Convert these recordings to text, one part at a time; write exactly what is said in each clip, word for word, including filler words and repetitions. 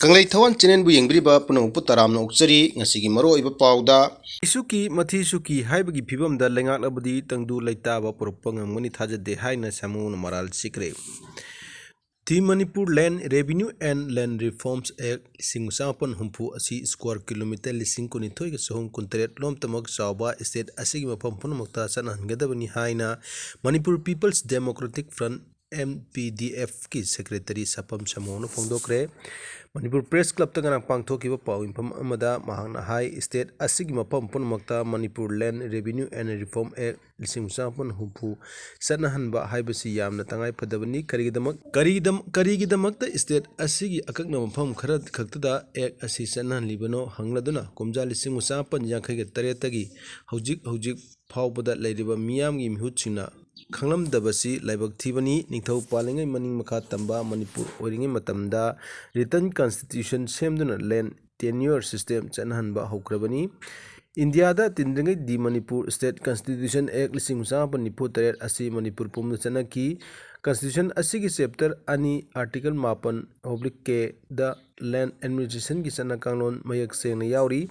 ꯀꯪꯂꯩ ꯊꯋꯥꯟ ꯆꯦꯅꯦꯜꯕꯨ ꯌꯦꯡꯕꯤꯔꯤꯕ ꯄꯨꯝꯅꯃꯛꯄꯨ ꯇꯔꯥꯝꯅ ꯑꯣꯛꯆꯔꯤ꯫ ꯉꯁꯤꯒꯤ ꯃꯔꯨꯑꯣꯏꯕ ꯄꯥꯎꯗ, ꯏꯁꯨꯀꯤ ꯃꯊꯤ ꯁꯨꯀꯤ ꯍꯥꯏꯕꯒꯤ ꯐꯤꯕꯝꯗ ꯂꯩꯉꯥꯛꯂꯕꯗꯤ ꯇꯪꯗꯨ ꯂꯩꯇꯥꯕ ꯄꯨꯔꯛꯄ ꯉꯝꯒꯅꯤ ꯊꯥꯖꯗꯦ ꯍꯥꯏꯅ ꯁꯥꯃꯨꯅ ꯃꯔꯥꯜ ꯁꯤꯈ꯭ꯔꯦ꯫ The Manipur Land Revenue and Land Reforms Act ꯂꯤꯁꯤꯡ ꯃꯆꯥꯃꯥꯄꯟ ꯍꯨꯝꯐꯨ ꯑꯁꯤ square kilometre ꯂꯤꯁꯤꯡ ꯀꯨꯟꯅꯤꯊꯣꯏꯒ ꯆꯍꯨꯝ ꯀꯨꯟꯇꯔꯦꯠ ꯂꯣꯝꯇꯃꯛ ꯆꯥꯎꯕ state ꯑꯁꯤꯒꯤ ꯃꯐꯝ ꯄꯨꯝꯅꯃꯛꯇ ꯆꯠꯅꯍꯟꯒꯗꯕꯅꯤ ꯍꯥꯏꯅ Manipur People's Democratic Front, M P D F ꯀꯤ secretary ꯁꯥꯄꯝ ꯁꯥꯃꯨꯅ ꯐꯣꯡꯗꯣꯛꯈ꯭ꯔꯦ꯫ ꯃꯅꯤꯄꯨꯔ Press Clubꯇ ꯉꯔꯥꯡ ꯄꯥꯡꯊꯣꯛꯈꯤꯕ ꯄꯥꯎ ꯃꯤꯐꯝ ꯑꯃꯗ ꯃꯍꯥꯛꯅ ꯍꯥꯏ, state ꯑꯁꯤꯒꯤ ꯃꯐꯝ ꯄꯨꯝꯅꯃꯛꯇ Manipur Land Revenue and Reform Act ꯂꯤꯁꯤꯡ ꯃꯆꯥꯃꯥꯄꯟ ꯍꯨꯝꯐꯨ ꯆꯠꯅꯍꯟꯕ ꯍꯥꯏꯕꯁꯤ ꯌꯥꯝꯅ ꯇꯉꯥꯏ ꯐꯗꯕꯅꯤ꯫ ꯀꯔꯤꯒꯤꯗꯃꯛ, ꯀꯔꯤꯒꯤꯗꯃꯛ, ꯀꯔꯤꯒꯤꯗꯃꯛꯇ state ꯑꯁꯤꯒꯤ ꯑꯀꯛꯅꯕ ꯃꯐꯝ ꯈꯔ ꯈꯛꯇꯗ act ꯑꯁꯤ ꯆꯠꯅꯍꯜꯂꯤꯕꯅꯣ ꯍꯪꯂꯗꯨꯅ, ꯀꯨꯝꯖꯥ ꯂꯤꯁꯤꯡ ꯃꯆꯥꯃꯥꯄꯟ ꯌꯥꯡꯈꯩꯒ ꯇꯔꯦꯠꯇꯒꯤ ꯍꯧꯖꯤꯛ ꯍꯧꯖꯤꯛ ꯐꯥꯎꯕꯗ ꯂꯩꯔꯤꯕ ꯃꯤꯌꯥꯝꯒꯤ ꯃꯤꯍꯨꯠꯁꯤꯡꯅ ꯈꯪꯂꯝꯗꯕꯁꯤ ꯂꯥꯏꯕꯛ ꯊꯤꯕꯅꯤ꯫ ꯅꯤꯡꯊꯧ ꯄꯥꯜꯂꯤꯉꯩ ꯃꯅꯤꯡ ꯃꯈꯥ ꯇꯝꯕ ꯃꯅꯤꯄꯨꯔ ꯑꯣꯏꯔꯤꯉꯩ ꯃꯇꯝꯗ written constitution ꯁꯦꯝꯗꯨꯅ land tenure system ꯆꯠꯅꯍꯟꯕ ꯍꯧꯈ꯭ꯔꯕꯅꯤ꯫ ꯏꯟꯗꯤꯌꯥꯗ ꯇꯤꯟꯗ꯭ꯔꯤꯉꯩ The Manipur State Constitution Act ꯂꯤꯁꯤꯡ ꯃꯆꯥꯃꯥꯄꯟ ꯅꯤꯐꯨ ꯇꯔꯦꯠ ꯑꯁꯤ ꯃꯅꯤꯄꯨꯔ ꯄꯨꯝꯅ ꯆꯠꯅꯈꯤ꯫ Constitution ꯑꯁꯤꯒꯤ chapter ꯑꯅꯤ, article ꯃꯥꯄꯟ oblique K ꯗ land administrationꯒꯤ ꯆꯠꯅ ꯀꯥꯡꯂꯣꯟ ꯃꯌꯦꯛ ꯁꯦꯡꯅ ꯌꯥꯎꯔꯤ꯫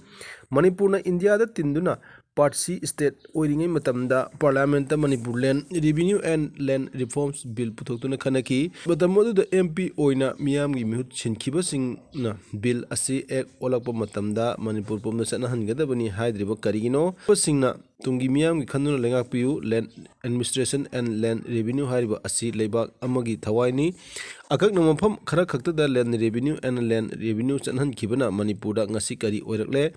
ꯃꯅꯤꯄꯨꯔꯅ ꯏꯟꯗꯤꯌꯥꯗ ꯇꯤꯟꯗꯨꯅ party state ꯑꯣꯏꯔꯤꯉꯩ ꯃꯇꯝꯗ parliamentꯇ Manipur Land Revenue and Land Reforms Bill ꯄꯨꯊꯣꯛꯇꯨꯅ ꯈꯟꯅꯈꯤ꯫ ꯃꯇꯝ ꯑꯗꯨꯗ M P ꯑꯣꯏꯅ ꯃꯤꯌꯥꯝꯒꯤ ꯃꯤꯍꯨꯠ ꯁꯤꯟꯈꯤꯕꯁꯤꯡꯅ bill ꯑꯁꯤ act ꯑꯣꯜꯂꯛꯄ ꯃꯇꯝꯗ ꯃꯅꯤꯄꯨꯔ ꯄꯨꯝꯅ ꯆꯠꯅꯍꯟꯒꯗꯕꯅꯤ ꯍꯥꯏꯗ꯭ꯔꯤꯕ ꯀꯔꯤꯒꯤꯅꯣ? ꯁꯤꯡꯅ ꯇꯨꯡꯒꯤ ꯃꯤꯌꯥꯝꯒꯤ ꯈꯟꯗꯨꯅ ꯂꯩꯉꯥꯛꯄꯤꯌꯨ, land administration and land revenue ꯍꯥꯏꯔꯤꯕ ꯑꯁꯤ ꯂꯩꯕꯥꯛ ꯑꯃꯒꯤ ꯊꯋꯥꯏꯅꯤ꯫ ꯑꯀꯛꯅꯕ ꯃꯐꯝ ꯈꯔ ꯈꯛꯇꯗ land revenue and land revenue ꯆꯠꯍꯟꯈꯤꯕꯅ ꯃꯅꯤꯄꯨꯔꯗ ꯉꯁꯤ ꯀꯔꯤ ꯑꯣꯏꯔꯛꯂꯦ?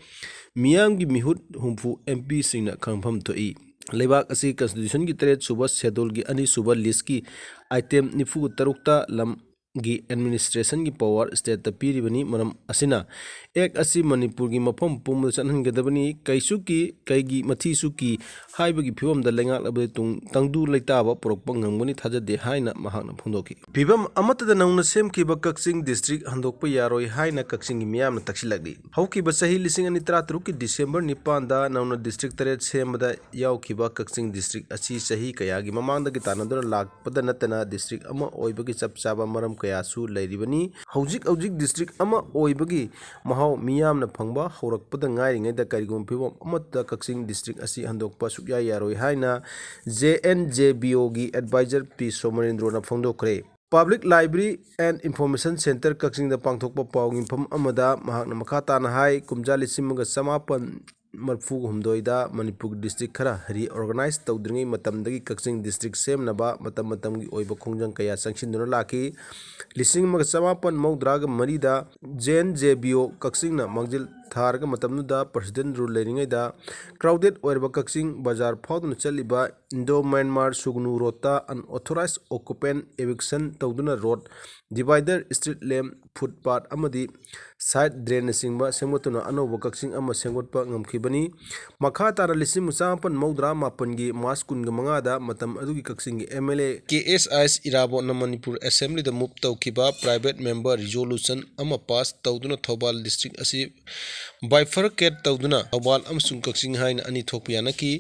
ꯃꯤꯌꯥꯝꯒꯤ ꯃꯤꯍꯨꯠ ꯍꯨꯝꯐꯨ M Pꯁꯤꯡꯅ ꯈꯪꯐꯝ ꯊꯣꯛꯏ꯫ ꯂꯩꯕꯥꯛ ꯑꯁꯤ Constitutionꯒꯤ ꯇꯔꯦꯠ ꯁꯨꯕ scheduleꯒꯤ ꯑꯅꯤ ꯁꯨꯕ listꯀꯤ item ꯅꯤꯐꯨ ꯇꯔꯨꯛꯇ ꯂꯝꯒꯤ administrationꯒꯤ power stateꯇ ꯄꯤꯔꯤꯕꯅꯤ꯫ ꯃꯔꯝ ꯑꯁꯤꯅ act ꯑꯁꯤ ꯃꯅꯤꯄꯨꯔꯒꯤ ꯃꯐꯝ ꯄꯨꯝꯕꯗ ꯆꯠꯍꯟꯒꯗꯕꯅꯤ꯫ ꯀꯩꯁꯨ ꯀꯤ, ꯀꯩꯒꯤ ꯃꯊꯤꯁꯨ ꯀꯤ ꯍꯥꯏꯕꯒꯤ ꯐꯤꯕꯝꯗ ꯂꯩꯉꯥꯛꯂꯕꯗꯤ ꯇꯨꯡ ꯇꯪꯗꯨ ꯂꯩꯇꯥꯕ ꯄꯨꯔꯛꯄ ꯉꯝꯒꯅꯤ ꯊꯥꯖꯗꯦ ꯍꯥꯏꯅ ꯃꯍꯥꯛꯅ ꯐꯣꯡꯗꯣꯛꯈꯤ꯫ ꯐꯤꯕꯝ ꯑꯃꯠꯇꯗ ꯅꯧꯅ ꯁꯦꯝꯈꯤꯕ ꯀꯛꯆꯤꯡ district ꯍꯟꯗꯣꯛꯄ ꯌꯥꯔꯣꯏ ꯍꯥꯏꯅ ꯀꯛꯆꯤꯡꯒꯤ ꯃꯤꯌꯥꯝꯅ ꯇꯛꯁꯤꯜꯂꯛꯂꯤ꯫ ꯍꯧꯈꯤꯕ ꯆꯍꯤ ꯂꯤꯁꯤꯡ ꯑꯅꯤ ꯇꯔꯥꯇꯔꯨꯛꯀꯤ December ꯅꯤꯄꯥꯟꯗ ꯅꯧꯅ district ꯇꯔꯦꯠ ꯁꯦꯝꯕꯗ ꯌꯥꯎꯈꯤꯕ ꯀꯛꯆꯤꯡ district ꯑꯁꯤ ꯆꯍꯤ ꯀꯌꯥꯒꯤ ꯃꯃꯥꯡꯗꯒꯤ ꯇꯥꯟꯅꯗꯨꯅ ꯂꯥꯛꯄꯗ ꯅꯠꯇꯅ district ꯑꯃ ꯑꯣꯏꯕꯒꯤ ꯆꯞ ꯆꯥꯕ ꯃꯔꯝ ꯀꯌꯥꯁꯨ ꯂꯩꯔꯤꯕꯅꯤ꯫ ꯍꯧꯖꯤꯛ ꯍꯧꯖꯤꯛ district ꯑꯃ ꯑꯣꯏꯕꯒꯤ ꯃꯍꯥꯎ ꯃꯤꯌꯥꯝꯅ ꯐꯪꯕ ꯍꯧꯔꯛꯄꯗ ꯉꯥꯏꯔꯤꯉꯩꯗ ꯀꯔꯤꯒꯨꯝꯕ ꯐꯤꯕꯝ ꯑꯃꯠꯇ ꯀꯛꯆꯤꯡ district ꯑꯁꯤ ꯍꯟꯗꯣꯛꯄ ꯁꯨꯛꯌꯥ ꯌꯥꯔꯣꯏ ꯍꯥꯏꯅ J N J B O ꯒꯤ advisor P ꯁꯣꯃꯔꯦꯟꯗ꯭ꯔꯣꯅ ꯐꯣꯡꯗꯣꯛꯈ꯭ꯔꯦ꯫ Public Library and Information Centre ꯀꯛꯆꯤꯡꯗ ꯄꯥꯡꯊꯣꯛꯄ ꯄꯥꯎ ꯃꯤꯐꯝ ꯑꯃꯗ ꯃꯍꯥꯛꯅ ꯃꯈꯥ ꯇꯥꯅ ꯍꯥꯏ, ꯀꯨꯝꯖꯥ ꯂꯤꯁꯤꯡ ꯑꯃꯒ ꯆꯃꯥꯄꯟ ꯃꯔꯤꯐꯨ ꯍꯨꯝꯗꯣꯏꯗ ꯃꯅꯤꯄꯨꯔꯒꯤ district ꯈꯔ reorganize ꯇꯧꯗ꯭ꯔꯤꯉꯩ ꯃꯇꯝꯗꯒꯤ ꯀꯛꯆꯤꯡ district ꯁꯦꯝꯅꯕ ꯃꯇꯝ ꯃꯇꯝꯒꯤ ꯑꯣꯏꯕ ꯈꯣꯡꯖꯪ ꯀꯌꯥ ꯆꯪꯁꯤꯟꯗꯨꯅ ꯂꯥꯛꯈꯤ꯫ ꯂꯤꯁꯤꯡ ꯑꯃꯒ ꯆꯃꯥꯄꯟ ꯃꯧꯗ꯭ꯔꯥꯒ ꯃꯔꯤꯗ J N J B O ꯀꯛꯆꯤꯡꯅ ꯃꯥꯡꯖꯤꯜ ꯊꯥꯔꯒ ꯃꯇꯝꯗꯨꯗ President Rule ꯂꯩꯔꯤꯉꯩꯗ crowded ꯑꯣꯏꯔꯕ ꯀꯛꯆꯤꯡ ꯕꯖꯥꯔ ꯐꯥꯎꯗꯨꯅ ꯆꯠꯂꯤꯕ Indo Myanmar Sugnu Road ꯇ unauthorized occupant eviction ꯇꯧꯗꯨꯅ road divider, street lamp, footpath ꯑꯃꯗꯤ side drain ꯅꯆꯤꯡꯕ ꯁꯦꯝꯒꯠꯇꯨꯅ ꯑꯅꯧꯕ ꯀꯛꯆꯤꯡ ꯑꯃ ꯁꯦꯝꯒꯠꯄ ꯉꯝꯈꯤꯕꯅꯤ꯫ ꯃꯈꯥ ꯇꯥꯅ ꯂꯤꯁꯤꯡ ꯑꯃ ꯆꯃꯥꯄꯟ ꯃꯧꯗ꯭ꯔꯥ ꯃꯥꯄꯟꯒꯤ March ꯀꯨꯟꯒ ꯃꯉꯥꯗ ꯃꯇꯝ ꯑꯗꯨꯒꯤ ꯀꯛꯆꯤꯡꯒꯤ M L A K S H ꯏꯔꯥꯕꯣꯠꯅ Manipur Assembly the move ꯇꯧꯈꯤꯕ private member resolution ꯑꯃ pass ꯇꯧꯗꯨꯅ ꯊꯧꯕꯥꯜ district ꯑꯁꯤ bifurcate ꯇꯧꯗꯨꯅ ꯊꯧꯕꯥꯜ ꯑꯃꯁꯨꯡ ꯀꯛꯆꯤꯡ ꯍꯥꯏꯅ ꯑꯅꯤ ꯊꯣꯛꯄ ꯌꯥꯅꯈꯤ꯫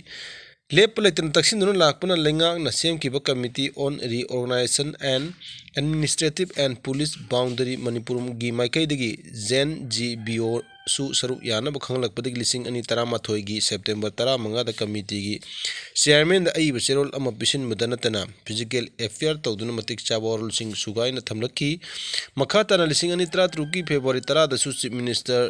ꯂꯦꯞꯄ ꯂꯩꯇꯅ ꯇꯛꯁꯤꯟꯗꯨꯅ ꯂꯥꯛꯄꯅ ꯂꯩꯉꯥꯛꯅ ꯁꯦꯝꯈꯤꯕ Committee on Reorganization and Administrative and Police Boundary ꯃꯅꯤꯄꯨꯔꯒꯤ ꯃꯥꯏꯀꯩꯗꯒꯤ J N J B O ꯁꯨ ꯁꯔꯨꯛ ꯌꯥꯅꯕ ꯈꯪꯂꯛꯄꯗꯒꯤ ꯂꯤꯁꯤꯡ ꯑꯅꯤ ꯇꯔꯥꯃꯥꯊꯣꯏꯒꯤ September ꯇꯔꯥꯃꯉꯥꯗ committee ꯒꯤ chairman ꯗ ꯑꯏꯕ ꯆꯦꯔꯣꯜ ꯑꯃ ꯄꯤꯁꯤꯟꯕꯗ ꯅꯠꯇꯅ physical affair ꯇꯧꯗꯨꯅ ꯃꯇꯤꯛ ꯆꯥꯕ ꯋꯥꯔꯣꯜꯁꯤꯡ ꯁꯨꯒꯥꯏꯅ ꯊꯝꯂꯛꯈꯤ꯫ ꯃꯈꯥ ꯇꯥꯅ ꯂꯤꯁꯤꯡ ꯑꯅꯤ ꯇꯔꯥꯇꯔꯨꯛꯀꯤ February ꯇꯔꯥꯗꯁꯨ Chief Minister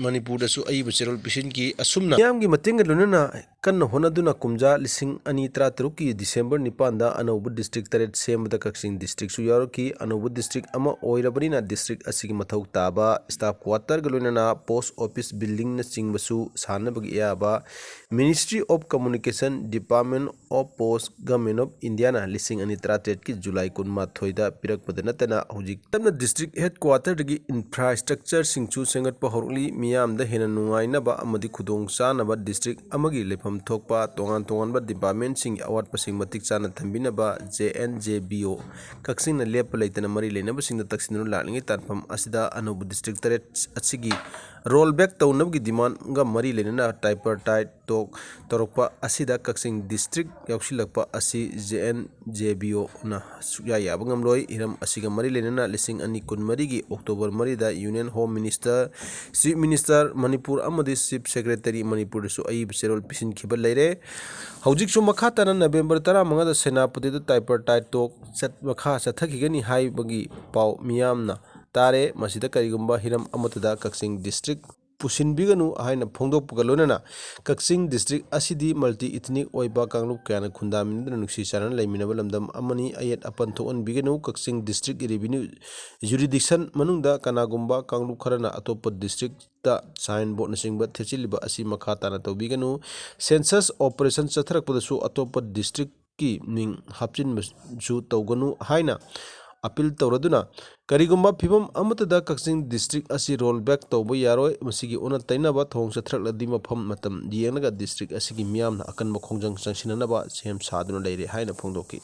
ꯃꯅꯤꯄꯨꯔꯗꯁꯨ ꯑꯏꯕ ꯆꯦꯔꯣꯜ ꯄꯤꯁꯤꯟꯈꯤ꯫ ꯑꯁꯨꯝꯅ ꯃꯤꯌꯥꯝꯒꯤ ꯃꯇꯦꯡꯒ ꯂꯣꯏꯅꯅ ꯀꯟꯅ ꯍꯣꯠꯅꯗꯨꯅ ꯀꯨꯝꯖꯥ ꯂꯤꯁꯤꯡ ꯑꯅꯤ ꯇꯔꯥꯇꯔꯨꯛꯀꯤ December ꯅꯤꯄꯥꯟꯗ ꯑꯅꯧꯕ district ꯇꯔꯦꯠ ꯁꯦꯝꯕꯗ ꯀꯛꯆꯤꯡ district ꯁꯨ ꯌꯥꯎꯔꯛꯈꯤ꯫ ꯑꯅꯧꯕ district ꯑꯃ ꯑꯣꯏꯔꯕꯅꯤꯅ district ꯑꯁꯤꯒꯤ ꯃꯊꯧ ꯇꯥꯕ staff quarter ꯒ ꯂꯣꯏꯅꯅ post office building ꯅꯆꯤꯡꯕꯁꯨ ꯁꯥꯅꯕꯒꯤ ꯑꯌꯥꯕ Ministry of Communication, Department of Post, Government of India ꯅ ꯂꯤꯁꯤꯡ ꯑꯅꯤ ꯇꯔꯥꯇꯔꯦꯠꯀꯤ July ꯀꯨꯟꯃꯥꯊꯣꯏꯗ ꯄꯤꯔꯛꯄꯗ ꯅꯠꯇꯅ ꯍꯧꯖꯤꯛ ꯇꯞꯅ district headquarter ꯗꯒꯤ infrastructure ꯁꯤꯡꯁꯨ ꯁꯦꯝꯒꯠꯄ ꯍꯧꯔꯛꯂꯤ꯫ ꯃꯤꯌꯥꯝꯗ ꯍꯦꯟꯅ ꯅꯨꯡꯉꯥꯏꯅꯕ ꯑꯃꯗꯤ ꯈꯨꯗꯣꯡ ꯆꯥꯅꯕ district ꯑꯃꯒꯤ ꯂꯩꯐꯝ ꯊꯣꯛꯄ ꯇꯣꯉꯥꯟ ꯇꯣꯉꯥꯟꯕ department ꯁꯤꯡꯒꯤ ꯑꯋꯥꯠꯄꯁꯤꯡ ꯃꯇꯤꯛ ꯆꯥꯅ ꯊꯝꯕꯤꯅꯕ J N J B O ꯀꯛꯆꯤꯡꯅ ꯂꯦꯞꯄ ꯂꯩꯇꯅ ꯃꯔꯤ ꯂꯩꯅꯕꯁꯤꯡꯗ ꯇꯛꯁꯤꯟꯗꯨꯅ ꯂꯥꯛꯂꯤꯉꯩ ꯇꯥꯟꯐꯝ ꯑꯁꯤꯗ ꯑꯅꯧꯕ district ꯇꯔꯦꯠ ꯑꯁꯤꯒꯤ ꯔꯣꯜ ꯕꯦꯛ ꯇꯧꯅꯕꯒꯤ ꯗꯤꯃꯥꯟꯒ ꯃꯔꯤ ꯂꯩꯅꯅ ꯇꯥꯏꯄꯔ ꯇꯥꯏꯠ ꯇꯣꯛ ꯇꯧꯔꯛꯄ ꯑꯁꯤꯗ ꯀꯛꯆꯤꯡ ꯗꯤꯁꯇ꯭ꯔꯤꯛ ꯌꯥꯎꯁꯤꯜꯂꯛꯄ ꯑꯁꯤ ꯖꯦ ꯑꯦꯟ ꯖꯦ ꯕꯤ ꯑꯣꯅ ꯁꯨꯛꯌꯥ ꯌꯥꯕ ꯉꯝꯂꯣꯏ꯫ ꯍꯤꯔꯝ ꯑꯁꯤꯒ ꯃꯔꯤ ꯂꯩꯅꯅ ꯂꯤꯁꯤꯡ ꯑꯅꯤ ꯀꯨꯟꯃꯔꯤꯒꯤ ꯑꯣꯛꯇꯣꯕꯔ ꯃꯔꯤꯗ union home minister, chief minister Manipur ꯑꯃꯗꯤ ꯆꯤꯐ ꯁꯦꯀ꯭ꯔꯦꯇꯔꯤ ꯃꯅꯤꯄꯨꯔꯗꯁꯨ ꯑꯏꯕ ꯆꯦꯔꯣꯜ ꯄꯤꯁꯤꯟꯈꯤꯕ ꯂꯩꯔꯦ꯫ ꯍꯧꯖꯤꯛꯁꯨ ꯃꯈꯥ ꯇꯥꯅ ꯅꯕꯦꯝꯕꯔ ꯇꯔꯥꯃꯉꯥꯗ ꯁꯦꯅꯥꯄꯇꯤꯗ ꯇꯥꯏꯄꯔ ꯇꯥꯏꯠ ꯇꯣꯛ ꯆꯠ-, ꯃꯈꯥ ꯆꯠꯊꯈꯤꯒꯅꯤ ꯍꯥꯏꯕꯒꯤ ꯄꯥꯎ ꯃꯤꯌꯥꯝꯅ ꯇꯥꯔꯦ꯫ ꯃꯁꯤꯗ ꯀꯔꯤꯒꯨꯝꯕ ꯍꯤꯔꯝ ꯑꯃꯠꯇꯗ ꯀꯛꯆꯤꯡ ꯗꯤꯁꯇ꯭ꯔꯤꯛ ꯄꯨꯁꯤꯟꯕꯤꯒꯅꯨ ꯍꯥꯏꯅ ꯐꯣꯡꯗꯣꯛꯄꯒ ꯂꯣꯏꯅꯅ ꯀꯛꯆꯤꯡ ꯗꯤꯁꯇ꯭ꯔꯤꯛ ꯑꯁꯤꯗꯤ ꯃꯜꯇꯤ ꯏꯊꯅꯤꯛ ꯑꯣꯏꯕ ꯀꯥꯡꯂꯨꯞ ꯀꯌꯥꯅ ꯈꯨꯟꯗꯥꯃꯤꯟꯅꯗꯨꯅ ꯅꯨꯡꯁꯤ ꯆꯥꯟꯅꯅ ꯂꯩꯃꯤꯟꯅꯕ ꯂꯝꯗꯝ ꯑꯃꯅꯤ꯫ ꯑꯌꯦꯠ ꯑꯄꯟ ꯊꯣꯛꯍꯟꯕꯤꯒꯅꯨ꯫ ꯀꯛꯆꯤꯡ ꯗꯤꯁꯇ꯭ꯔꯤꯛ ꯔꯦꯚꯤꯅ꯭ꯌꯨ ꯖꯨꯔꯤꯗꯤꯛꯁꯟ ꯃꯅꯨꯡꯗ ꯀꯅꯥꯒꯨꯝꯕ ꯀꯥꯡꯂꯨꯞ ꯈꯔꯅ ꯑꯇꯣꯞꯄ ꯗꯤꯁꯇ꯭ꯔꯤꯛꯇ ꯁꯥꯏꯟ ꯕꯣꯔꯗꯅꯆꯤꯡꯕ ꯊꯦꯠꯆꯤꯜꯂꯤꯕ ꯑꯁꯤ ꯃꯈꯥ ꯇꯥꯅ ꯇꯧꯕꯤꯒꯅꯨ꯫ ꯁꯦꯟꯁꯁ ꯑꯣꯄꯔꯦꯁꯟ ꯆꯠꯊꯔꯛꯄꯗꯁꯨ ꯑꯇꯣꯞꯄ ꯗꯤꯁꯇ꯭ꯔꯤꯛꯀꯤ ꯃꯤꯡ ꯍꯥꯞꯆꯤꯟꯕꯁꯨ ꯇꯧꯒꯅꯨ ꯍꯥꯏꯅ ꯑꯄꯤꯜ ꯇꯧꯔꯗꯨꯅ, ꯀꯔꯤꯒꯨꯝꯕ ꯐꯤꯚꯝ ꯑꯃꯠꯇꯗ ꯀꯛꯆꯤꯡ ꯗꯤꯁꯇ꯭ꯔꯤꯛ ꯑꯁꯤ ꯔꯣꯜ ꯕꯦꯛ ꯇꯧꯕ ꯌꯥꯔꯣꯏ꯫ ꯃꯁꯤꯒꯤ ꯑꯣꯟꯅ ꯇꯩꯅꯕ ꯊꯧꯑꯣꯡ ꯆꯠꯊꯔꯛꯂꯗꯤ ꯃꯐꯝ ꯃꯇꯝ ꯌꯦꯡꯂꯒ ꯗꯤꯁꯇ꯭ꯔꯤꯛ ꯑꯁꯤꯒꯤ ꯃꯤꯌꯥꯝꯅ ꯑꯀꯟꯕ ꯈꯣꯡꯖꯪ ꯆꯪꯁꯤꯟꯅꯅꯕ ꯁꯦꯝ ꯁꯥꯗꯨꯅ ꯂꯩꯔꯦ ꯍꯥꯏꯅ ꯐꯣꯡꯗꯣꯛꯈꯤ꯫